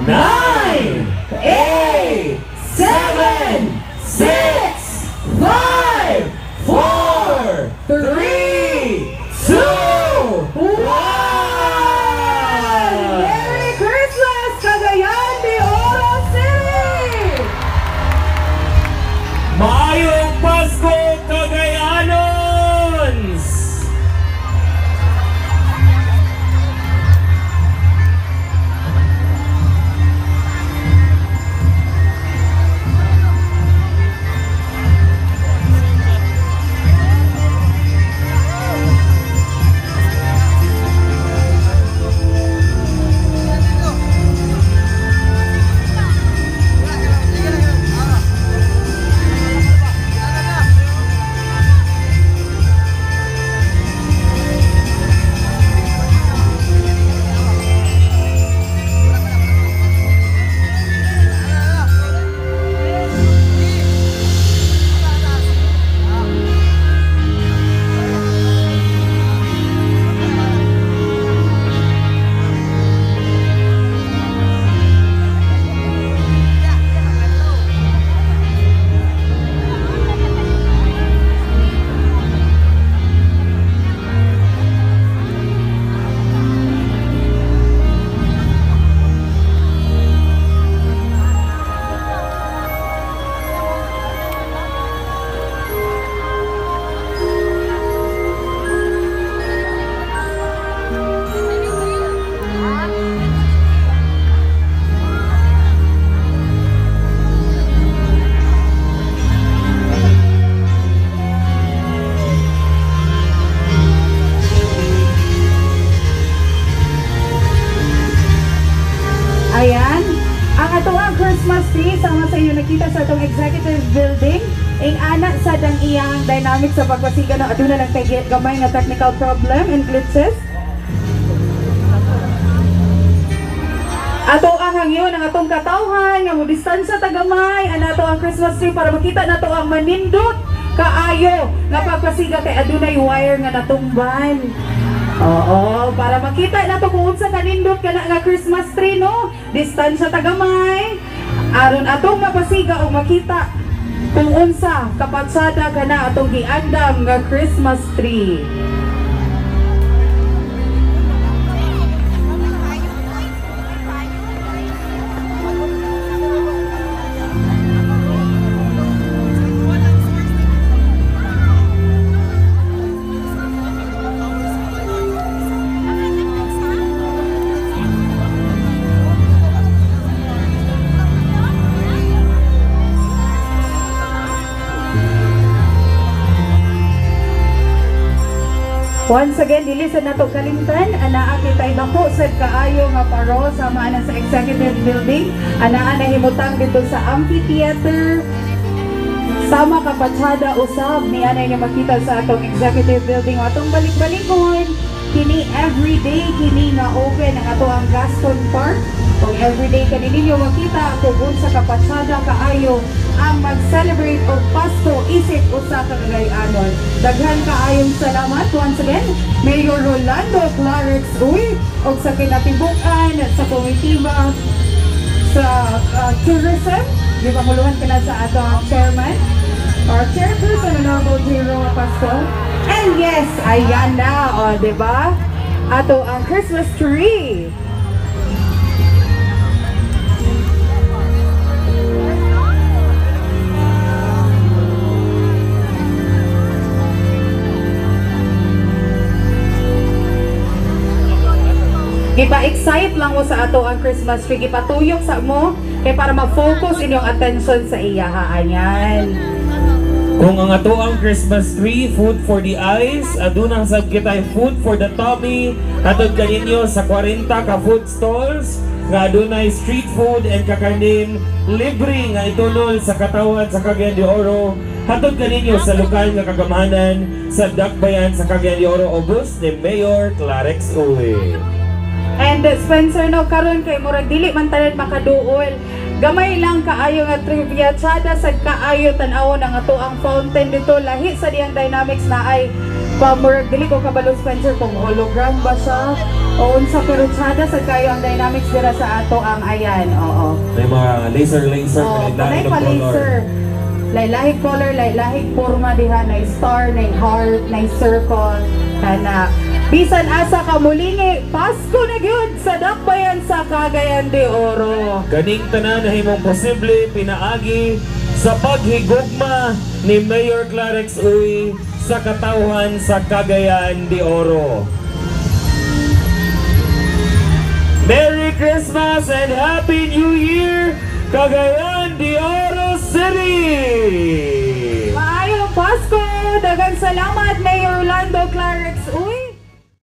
9, 8, 7, 6, 5, 4, 3, 2, 1! Merry Christmas, Cagayan de Oro City! Maayong Pasko, Cagayanons! Ayan. Ang atoang Christmas tree sama sa inyo nakita sa atong executive building. Ing ana sa dang iyang dynamic sa pagpasiga no aduna lang tay gamay nga technical problem and glitches. Ato ang hangyo ng atong katawhan nga mo distansya ta gamay ana ato ang Christmas tree para makita nato ang manindot kaayo nga pagpasiga kay adunay wire nga natumban. Oo, para makita nato kung unsa kanindot kana nga Christmas tree, no. Distansya ta gamay aron atong mapasiga og makita kung unsa kapatsada kana atong giandam nga Christmas tree. Once again, dili sa nato kalimtan, anaa kitay dako sad kaayo nga paro sama ana sa executive building, anaa nahimutang dito sa amphitheater. Sama kapatsada usab ni ana inyo makita sa atong executive building. Atong balik-balikon kini everyday kini nga open ang ato ang Gaston Park. Kung everyday kani ninyo makita kung unsa kapatsada kaayo ang mag-celebrate og Pasko isip usa ka Cagayanon. Daghan kaayong salamat once again Mayor Rolando Klarex Uy og sa kinatibuk-an sa komitiba sa tourism, gipanguluhan kana sa ato ang chairman or chairperson Honorable J. Roa Pascual. And yes, ayan na, o, diba? Ato ang Christmas tree. Gipa-excite lang mo sa ato ang Christmas tree. Gipatuyok sa mo kay para ma-focus inyong attention sa iya. Ayan. Kung ang ato ang Christmas tree, food for the eyes, aduna sab kitay food for the tummy. Hatod kaninyo sa 40 ka food stalls nga adunay street food and kakanin libre nga itulol sa katawan sa Cagayan de Oro. Hatod kaninyo sa lokal nga kagamanan sa Dakbayan sa Cagayan de Oro, ubos ni Mayor Klarex Uy. And Spencer, no, karon kay murag dili man tanan makaduol. Gamay lang kaayo nga trivia tsada sad kaayo tan-awon ang ato ang fountain dito lahi sa diyang dynamics na ay pamurag dili ko kabalo Spencer kung hologram ba siya. O unsa, pero tsada sad kayo ang dynamics dira sa ato ang ayan, oo. May mga laser laser, Oh, lahi panay pa laser. Lahi-lahig color, lahi-lahig forma diha, na star, na heart, na circle, kana. Bisan asa ka mulingi, Pasko na gyud sa Dakbayan sa Cagayan de Oro. Kaning tanan nahimong posible pinaagi sa paghigugma ni Mayor Klarex Uy sa katawhan sa Cagayan de Oro. Merry Christmas and Happy New Year, Cagayan de Oro City! Maayong Pasko! Daghang salamat, Mayor Orlando Klarex Uy.